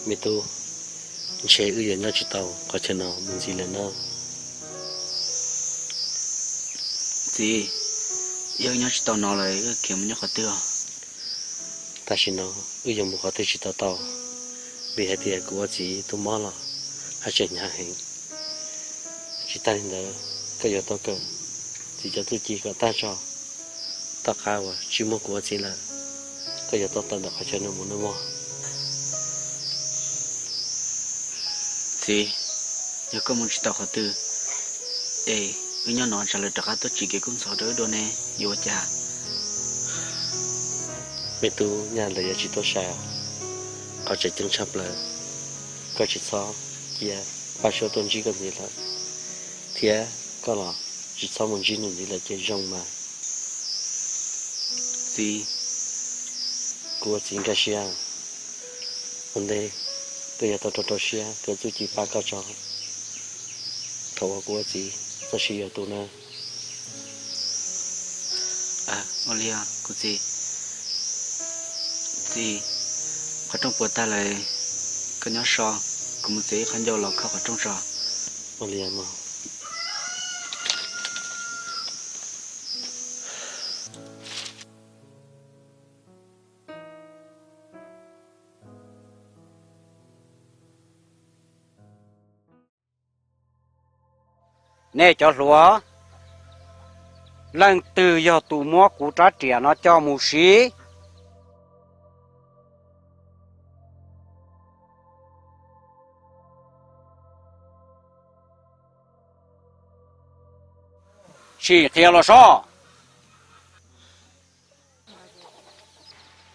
Me tub, ntshe wb yuav nyob tsis tau qhov chaw no mus ntxiv lawm na. Txiv, yog wb nyob tsis tau no lawm wb khiav mus nyob qhov twg? Tam sim no wb yuav mus qhov twg tsis tau tau, vim hais tias kuv ua txiv tus mob los haj tseem hnyav heev. Tsis tas li ntawd, koj yuav tau kawm txiv cov txuj ci kom tag tso. Tom qab uas tsis muaj kuv ua txiv lawm, koj yuav tau tawm ntawm qhov chaw no mus nawb mog. Txiv, yog koj mus tsis tau qhov twg, es wb nyob no tsam lawv rov qab tuaj tsim kev kub ntxhov rau wb dua ne, yuav ua cas? Me tub, nyaj lawv yuav tsis tuaj sai. Qhov tseem ceeb tshaj plaws, koj tsis txhob cia Paj Suab tuaj ntsib koj ntxiv lawm, thiab koj los tsis txhob mus ntsib nws ntxiv lawm ces zoo mas. Txiv, kuv ua txiv nkag siab, ua ntej koj yuav tau rau rau siab kawm txuj ci pab koj tso, thaum uas kuv ua txiv txoj sia yuav tu na. Ua li os kuv txiv. Txiv, qhov rooj puas tag lawm, koj nyob so, kuv mus txiav ib qho ncauj los kho qhov rooj tso. Ua li os mog. Nej cov hluas, leej twg yog tus muab kuv rab riam no coj mus siv? Sim qhia los soj.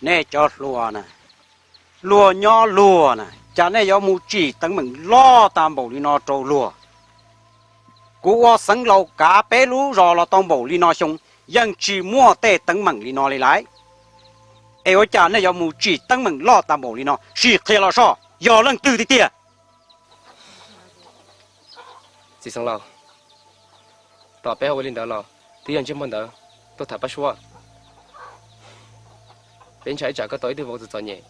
Nej cov hluas na, luag nyob luag na, cas nej yuav mus tsim teeb meem loj tag npaum li no rau luag? Kuv ua xeev laus kav peb lub zos los tau npaum li no xyoo, yeej tsis muaj tej teeb meem li no li lauj. Es ua cas nej yuav mus tsim teeb meem loj tag npaum li no? Sim qhia los soj, yog leej twg tiag tiag? Txiv xeev laus, tom peb ho ua li ntawd los twb yog ntsej muag ntawd tuaj tham Paj Suab. Peb ntshai ib tsam koj tau ib tug vauv txom txom nyem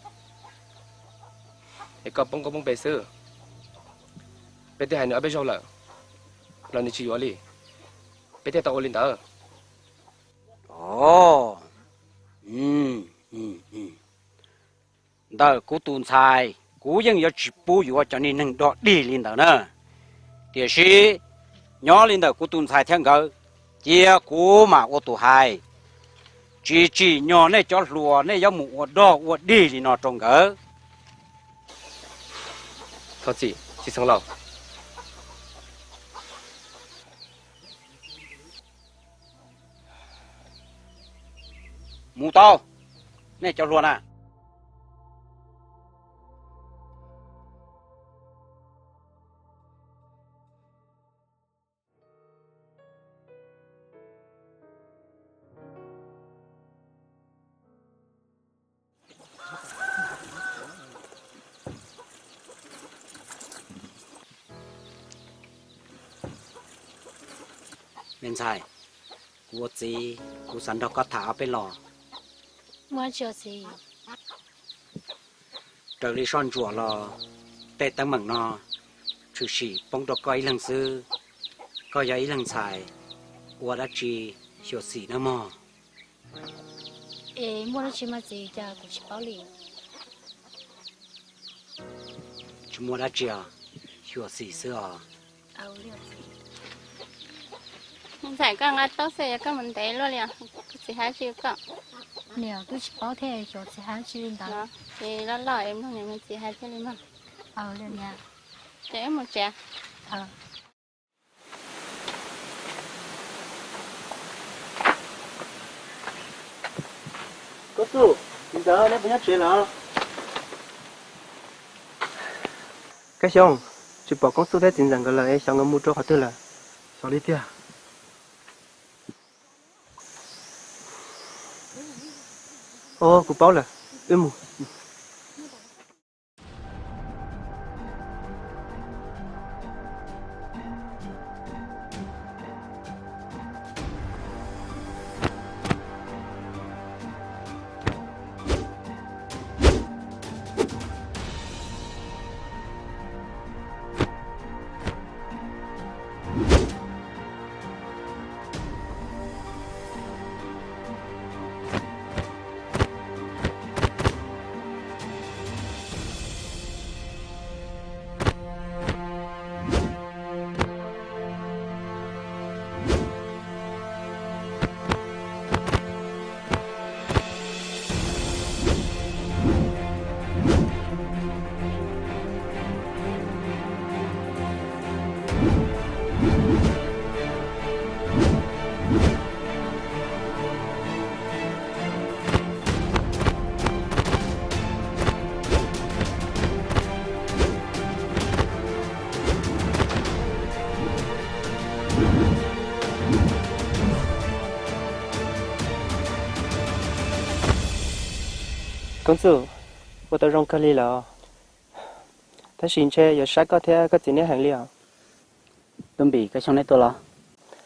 es koj poob koob poob pes xwb. Peb twb hais nws ob peb zaug lawm los nws tsis yuav li, peb thiaj tau ua li ntawd. Ov, ntawm kuv tus ntxhais, kuv yeej yuav tsis pub yuav cov niag neeg dog dig li ntawd na. Tiam sis nyob li ntawm kuv tus ntxhais thiab nkawd, cia kuv mam ua tus hais. Tsis tsim nyog nej cov hluas nej yuav mus ua dog ua dig li no rau nkawd. Thov txim, txiv xeev laus. Mus tau, nej cov hluas na. Me ntxhais, kuv ua txiv, kuv xav nrog koj tham ob peb los. Raws li soj ntsuam los tej teeb meem no tshwm sim poob rau koj ib leeg xwb. Koj yog ib leeg ntxhais, Ua dab tsi xyuam xim na mog? Es muaj dab tsi mas txiv, cas kuv tsis paub li. Tsis muaj dab tsi os, xyuam xim xwb os. Ntxhais, koj nqa taub xwb yog koj mus ntev luaj li os, kuv txiv hais tsis koj. Niam, twb tsis paub thiab, xyov txiv hais tsis li ntawd. Ces loj loj es mloog niam txiv hais thiaj li mloog. Ces wb mus tsev. Koob Txuj, txiv ntxawm, neb puas nyob tsev lawm? Kab Xyooj, tsis pom Koob Txuj thiab txiv ntxawm nkawd lawm es xyov nkawd mus rau qhov twg lawm. Xyov li tiag. Os, kuv paub lawm, wb mus. Koob Txuj, ua tau zoo kawg li lawm, tab sis ntshe yuav saib koj thiab koj txiv neb heev li os. Tub Npis, Kab Xyooj neb tuaj los?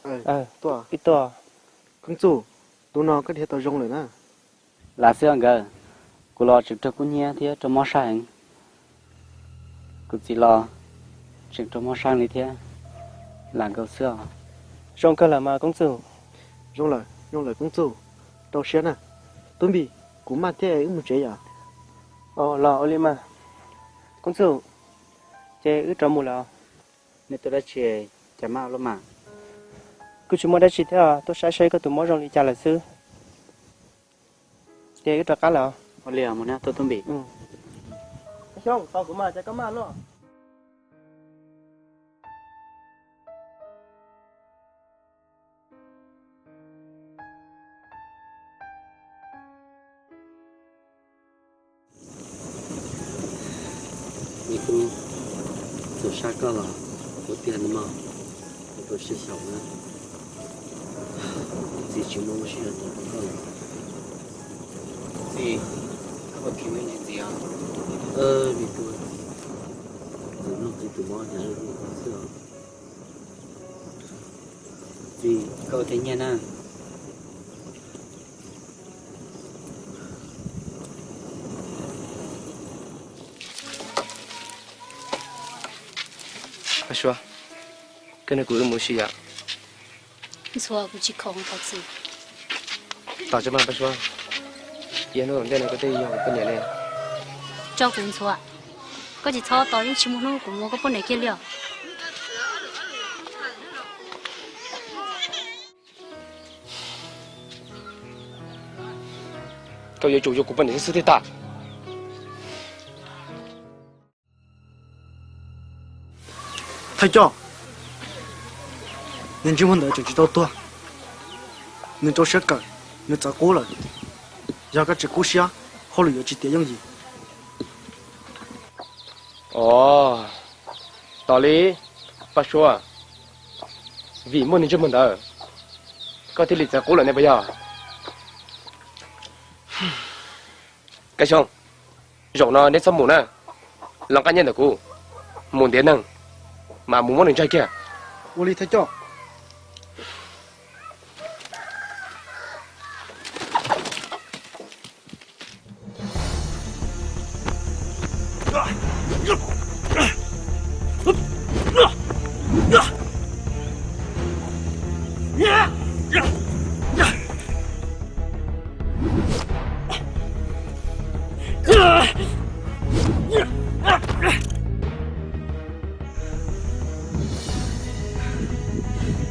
Wb tuaj. Koob Txuj, tus no koj dhia tau zoo lawm na. Lam xwb nkawd, kuv los tseem raug kub hnyiab thiab raug mob sab heev. Kuv txiv los tseem raug mob sab li thiab, lam nkaus xwb os. Zoo kawg lawm mas Koob Txuj. Zoo lawm, zoo lawm Koob Txuj, rau siab na. Tub Npis, kuv maj thiab wb mus tsev yom. Los ua li mas. Koob Txuj, ces wb rov mus lawm. Nej tuaj dab tsi cas maj ua luaj mas? Kuv tsis muaj dab tsi thiab, tuaj saib seb koj tus mob zoo li cas lawm xwb. Ces wb rov qab lawm. Ua li mus na Tub Npis. Xyooj, tos kuv mas, cas koj maj luaj. Neb kuj txaus sab koj los ua tiag no mog, ua rau siab xyaum na. Txiv tsis muaj lub sij hawm tau rau koj lawm. Txiv, koj puas khi me ntsis txiv os? Me tub, txiv mloog txiv tus mob hnyav li ub xwb os. Txiv, koj ua tej nyiaj na. Paj Suav, koj nrog kuv wb mus ua si yom? Ntxhua, kuv tsis khoom thov txim. Tos tso mas Paj Suav, ib hnub ntej no koj twb yog kuv poj niam li. Tso kuv Ntxhua, koj tsis txhob tos, yeej tsis muaj hnub kuv mus ua koj poj niam kiag li os. Koj yuav tsum yog kuv poj niam xwb xwb thiaj tag. Thawj coj, niag ntsej muag ntawd tseem tsis tau tuag, nws rau siab kawm, nws txawv qub lawm. Yog koj tsis kub siab, hauj lwm yuav tsis tiav yooj yim. Os, tos li, Paj Suav, vim muaj niag ntsej muag ntawd, koj thiaj li txawv qub lawm ne puas yog? Kab Xyooj, zaum no neb txhob mus na, los nqa nyiaj ntawm kuv, mus ntiav neeg, mas mus muab nws ntsaig kiag. Ua li thawj coj.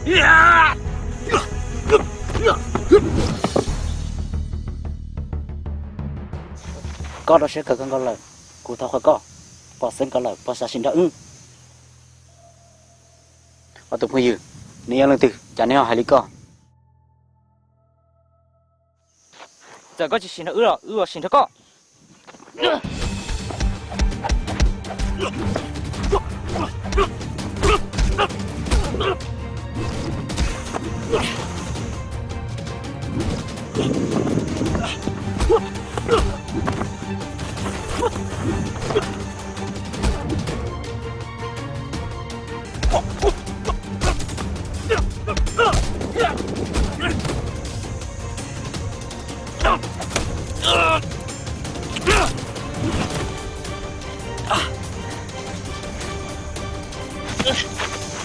Koj rau siab kawg koj nkaus lawm, kuv thov qhuas koj, pom xeeb koj lawm puas xav sim nrog wb? Ob tug phooj ywg, neb yog leej twg cas neb ho hais li koj? Txawm koj tsis sim nrog wb los wb yuav sim nrog koj.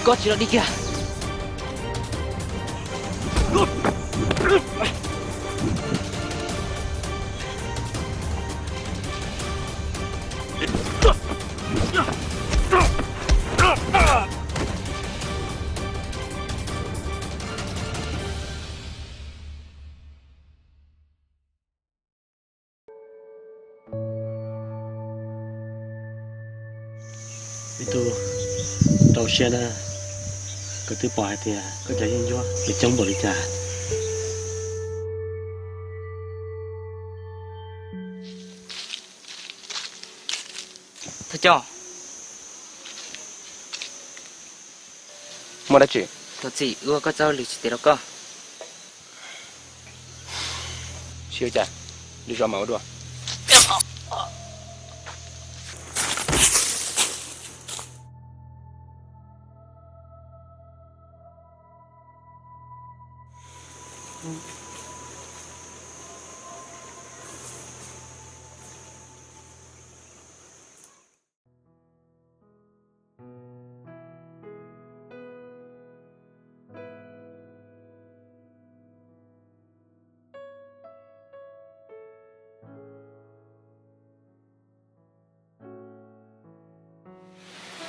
Koj tsis los dim kiag. Ib tug rau siab na, koj twb pom hais tias koj cov yeeb ncuab nws coob npaum li cas. Thawj coj, muaj dab tsi? Thov txim, wb ua koj txoj hauj lwm tsis tiav rau koj. Tsis ua cas, li zos mas ua dua.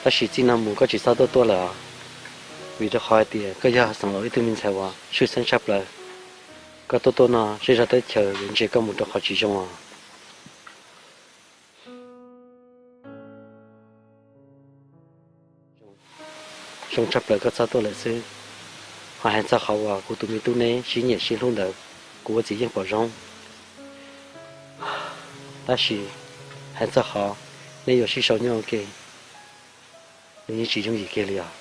Tab sis txij no mus koj tsis txhob tuaj tuaj lawm os, vim rau qhov hais tias koj yog xeem laus ib tug me ntxhais uas tshwj xeeb tshaj plaws. Koj tuaj tuaj no zej zog teb chaws yuav ntsia koj mus rau qhov tsis zoo os. Zoo tshaj plaws koj txhob tuaj lawm xwb. Ho hais txog qhov uas kuv tus me tub neb sib nyiam sib hlub ntawd, kuv ua txiv yeej pom zoo. Tab sis hais txog qhov neb yuav sib sau nyob ua ke, nws yeej tsis yooj yim kiag li os.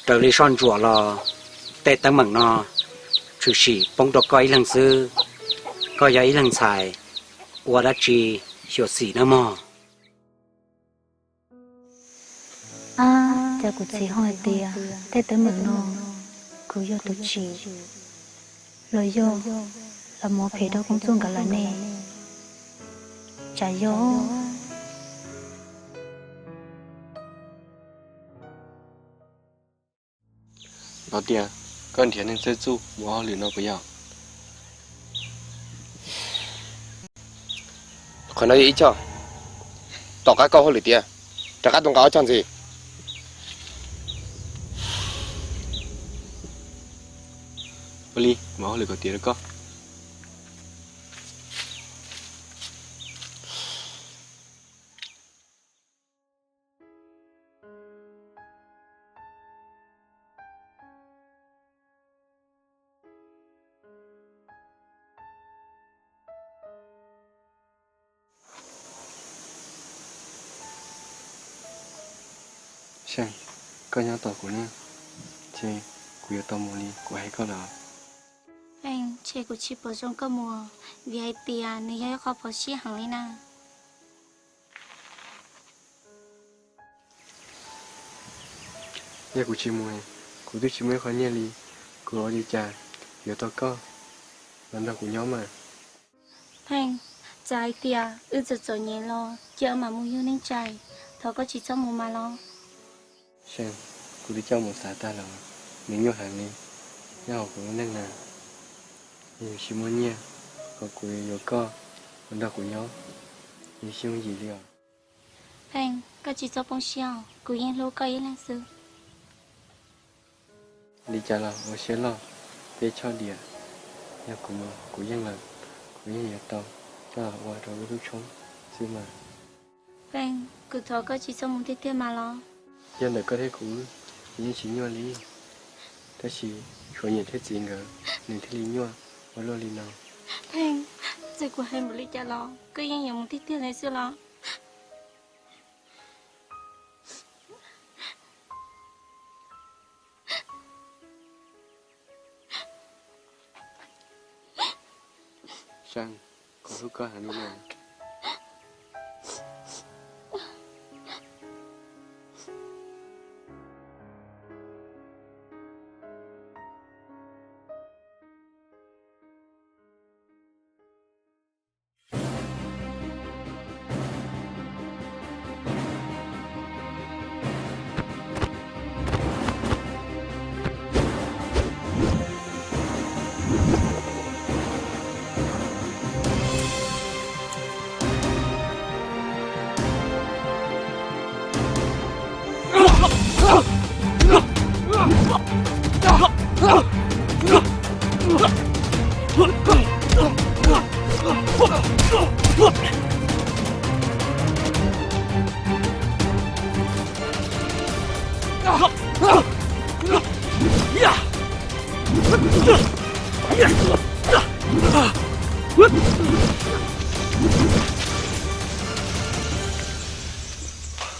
Raws li soj ntsuam los tej teeb meem no tshwm sim poob rau koj ib leeg xwb. Koj yog ib leeg ntxhais, ua dab tsi xyuam xim nawb mog. Ab, cas kuv txiv ho hais tias tej teeb meem no kuv yog tus tsim los yog los mus phem rau Koob Txuj nkawd lawm ne? Tsam yog. Los tias koj nrhiav neeg txawj txuj mus ua hauj lwm no puas yog? Qhov no yog ib choj, tom qab koj ua hauj lwm tiav, rov qab tus nqa ob choj ntxiv. Ua li, mus ua hauj lwm kom tiav rau koj. Xeeb, koj nyob tos kuv na, ces kuv yuav tau mus li kuv hais koj lawm. Xeeb, ntshe kuv tsis pom zoo koj mus, vim hais tias nws yog ib qho phom sij heev li na. Yog kuv tsis mus, kuv twb tsis muaj ib qho nyiaj li, kuv ua li cas yuav tau koj los nrog kuv nyob mas? Pheej, txawm hais tias wb txom txom nyem los cia wb mam mus yug neej tsa, thov koj tsis txhob mus mas los. Seej, kuv twb coj mus xav tag lawm, nws nyuaj heev li, nyob hauv kuv lub neej na. Yog tsis muaj nyiaj, kom kuv yuav koj los nrog kuv nyob, nws xyoo yim li os. Pheej, koj tsis txhob poob siab os, kuv yeej hlub koj ib leeg xwb. Li cas los ua siab loj, peb choj diam, yog kuv mus kuv yeej lawm, kuv yeej yuav tau coj los ua rau wb lub tshoob xwb mas. Pheej, kuv thov koj tsis txhob mus tiag tiag mas los. Yog ntawm koj thiab kuv, kuv yeej tsis nyuaj li, tab sis tshuav niam thiab txiv nkawd, nws thiaj li nyuaj ua luaj li no. Pheej, txawm kuv hais npaum li cas los koj yeej yuav mus tiag tiag li xwb los? Seej, kuv hlub koj heev li na.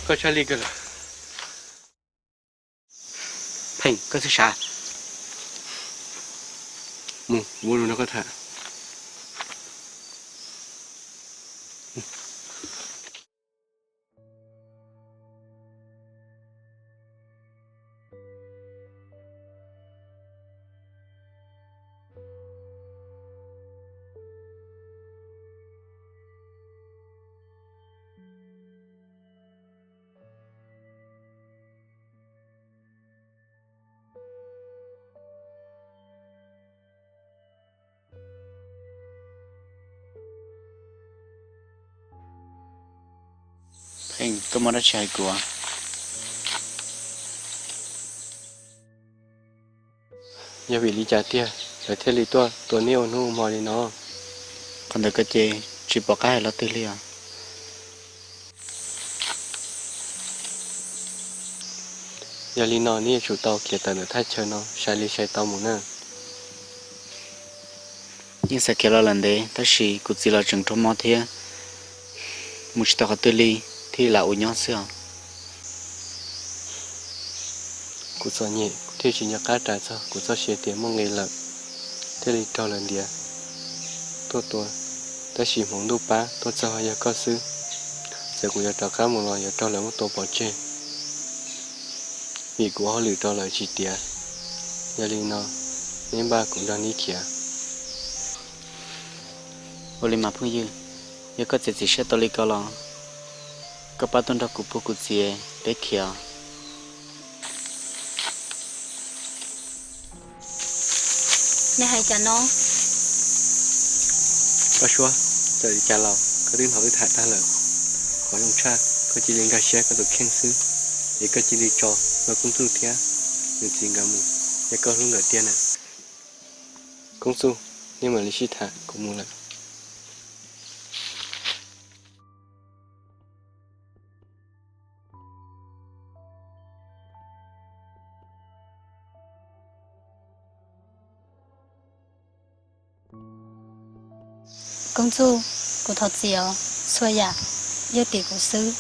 Koj tshaj lij kawg lawm. Pheej, koj txhob xav. Mus, muab lus nrog koj tham. Pheej, koj muaj dab tsi hais kuv? Yog vim li cas tiag lawv thiaj li tuaj tua neb ua hnub ua hmo li no? Qhov ntawd koj ces tsis pom qab hais los twg li os. Yog li no neb yuav tsum tau khiav tawm ntawm thaj chaw no sai li sai tau mus na. Yeej xav khiav los lawm ntev, tab sis kuv txiv los tseem raug mob thiab, mus tsis tau qhov twg li, thiaj li lam ua nyob xwb os. Kuv txom nyem, kuv thiaj tsis nco qab ras txog kuv txoj sia tias muaj nqi lawm, thiaj li raug lawv ntiav tuaj tua. Tab sis hmoov ntuj pab tuaj txog yog koj xwb, txawm kuv yuav rov qab mus los yuav raug lawv muab tua pov tseg, vim kuv ua hauj lwm rau lawv tsis tiav. Yog li no, neb npaj kuv nrog neb khiav. Ua li mas phooj ywg, yog koj txiav txim siab tau li ko los koj pab tuaj nrog kuv pug kuv txiv peb khiav. Nej hais cas no? Paj Suab, txawm li cas los koj twb hnov wb tham tag lawm. Qhov zoo tshaj, koj cia li nkag siab koj tus kheej xwb, es koj cia li tso Koob Txuj thiab nws txiv nkawd mus, yog koj hlub nkawd tiag na. Koob Txuj, nej mam li sib tham, kuv mus lawm. Koob Txuj, kuv thov txim os, txhua yam yog tim kuv xwb,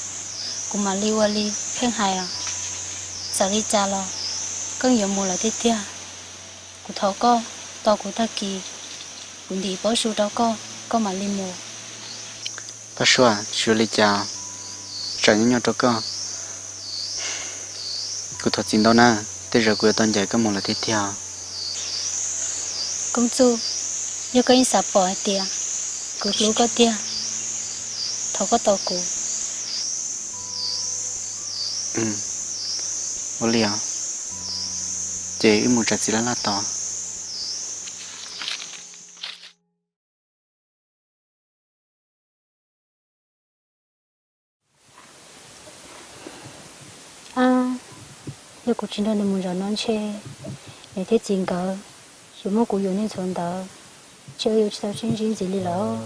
kuv mam li ua li Pheej hais os. Txawm li cas los koj yuav mus lawm tiag tiag. Kuv thov koj tos kuv tag kis, kuv ntim pob su rau koj, koj mam li mus. Paj Suab, tsis ua li cas, tsam nyob nyob rau koj. Kuv thov txim ntau na, tej zaum kuv yuav tau ncaim koj mus lawm tiag tiag. Koob Txuj, yog koj yeej xav pom hais tias kuv hlub koj tiag, thov koj tos kuv. Ua li os, ces wb mus tsa txiv laj laj tos. Ab, yog kuv tsis nrog nws mus zaum no ntshe niam thiab txiv nkawd yuav muab kuv yuam niaj ntxhov ntawd, ntshe wb yuav tsis tau sib ntsib ntxiv li lawm.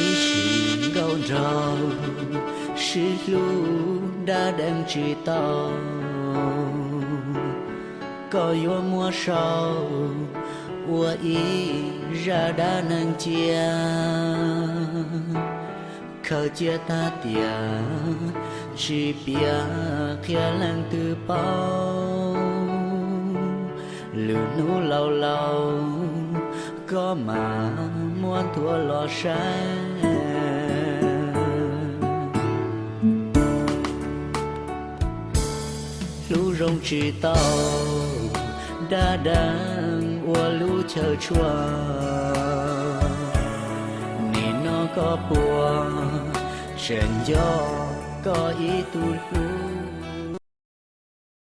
Ib sim nkauj nraug, sib hlub dab deev tsis tau, koj yuav muab sau ua ib zaj dab neeg cia. Khaws cia tag tiam, tsis piav qhia leej twg paub. Lwm hnub laus laus, koj mam muab nthuav los saib. Hlub zoo tsis tau, dab deev ua lub chaw tshuaj. Nim no koj puas tseem nco koj ib tug hlub?